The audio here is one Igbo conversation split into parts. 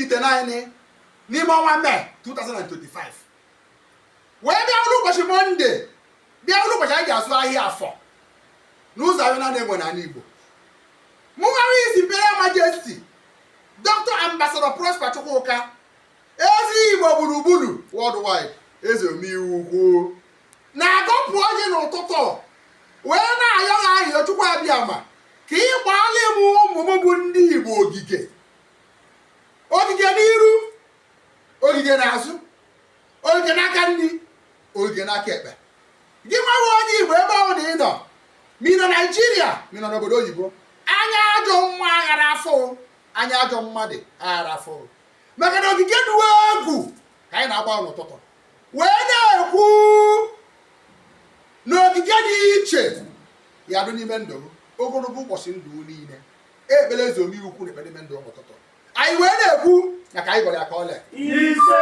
19 n'ime ọnwa Mee 2025, wee bịa bụrụ ụbọchị Mọnde, bịa bụrụ ụbọchị anyị ji azụ ahịa afọ n'ụzọ ahịa na-enwe n'ala Igbo. Mụnwa His Imperial Majesty Dr. Ambassador Prosper Chukwuka, eze Igbo gburugburu worldwide, eze omeiwu ukwu, na-agọpụ ọjị n'ụtụtụ wee na-ayọ gị ayịyọ Chukwu Abịama ka ị gbaala m ụmụ m bụ ndị Igbo ogige, ogige n'iru, ogige n'azụ, ogige n'aka nri, ogige n'aka ekpe. Gị nwawa onye Igbo, ebe ọ bụla ị nọ, ma ị nọ Naijiria, ma ị nọ n'obodo oyibo, anya ajọ nwa aghara afụ, anya ajọ mmadụ aghara afụ, maka na ogige dị egwu ka anyị na-agba n'ụtụtụ wee na-ekwu na ogige dị iche ya dị n'ime ndụ m ogologo ụbọchị ndụ niile. Ekpere eze omeiwu ukwu na-ekpe n'ime ndụ n'ụtụtụ anyị wee na-ekwu na ka anyị gwara ya ka ọ lee. Ise.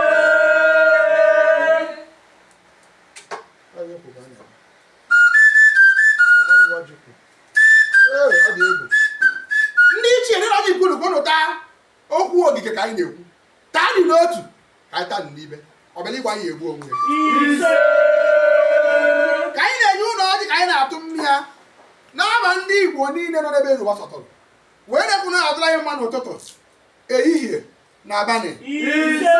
Ee, ọ dị egwu. Ndị ichie ndị na-ọjị kwuru kwunu taa okwu ogige ka anyị na-ekwu. Taa dị n'otu ka anyị taa n'ibe ọbịa igwe anyị egbu onwe ya. Ise. Ka anyị na-enye ụlọ ọjị, ka anyị na-atụ mmịa n'aba ndị Igbo niile nọ n'ebe ụwa sọtụrụ, wee na-ekwu na adụla anyị mma n'ụtụtụ, ehihie na abalị. Ise.